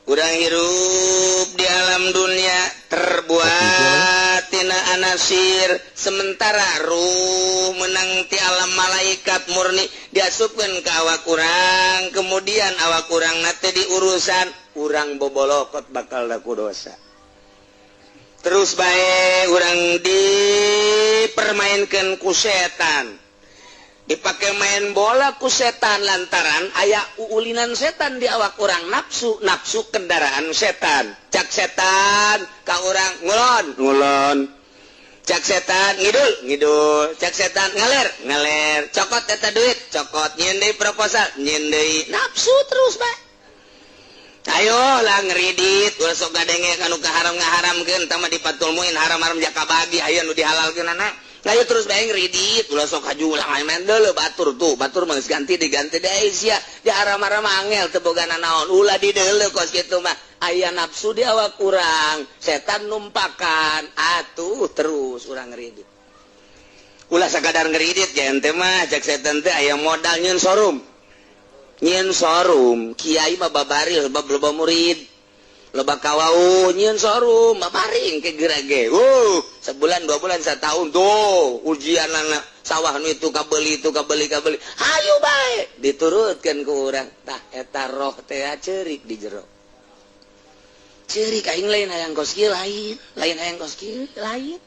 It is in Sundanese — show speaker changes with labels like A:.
A: Urang hirup di alam dunia terbuat tina anasir, sementara ruh menang ti alam malaikat murni diasupkeun ke awak urang. Kemudian awak urang nate diurusan urang bobolokot, bakal laku dosa terus bae. Urang dipermainkan ku setan, dipakai main bola ku setan, lantaran aya uulinan setan di awak urang, nafsu nafsu kendaraan setan. Cak setan ka urang ngulon, ngulon. Cak setan ngidul, ngidul. Cak setan ngaler, ngaler. Cokot eta duit, cokot. Nyieun deui proposal, nyieun deui. Nafsu terus bae. Ayo lah ngeridit, ulah sok gadenge kanu kaharam ngaharamkeun. Tah mah di Fathul Muin haram-haram jaka bagi, aya nu dihalalkeun anak. Ayo terus bae ngeridit, ulah sok haju ulah main deuleu batur tuh. Batur mah geus ganti diganti deui sia. Di haram-haram angel teu boga nanaon. Ulah dideuleu kos kitu mah. Aya nafsu di awak urang, setan numpakan, atuh terus urang ngeridit. Ulah sakadar ngeridit ya ente mah, cek setan teh aya modal nyieun showroom. Nyieun showroom, kiai mah babari loba loba murid. Loba kawau nyieun showroom, babaring ke geura ge. Sebulan, 2 bulan, setahun tuh ujian anak sawah nu itu kabeli, itu kabeli, kabeli. Ayo bae diturutkan ke urang. Tah eta roh teh ceurik di jero. Ceurik, aing lain hayang kos kieu, lain, lain hayang kos kieu, lain.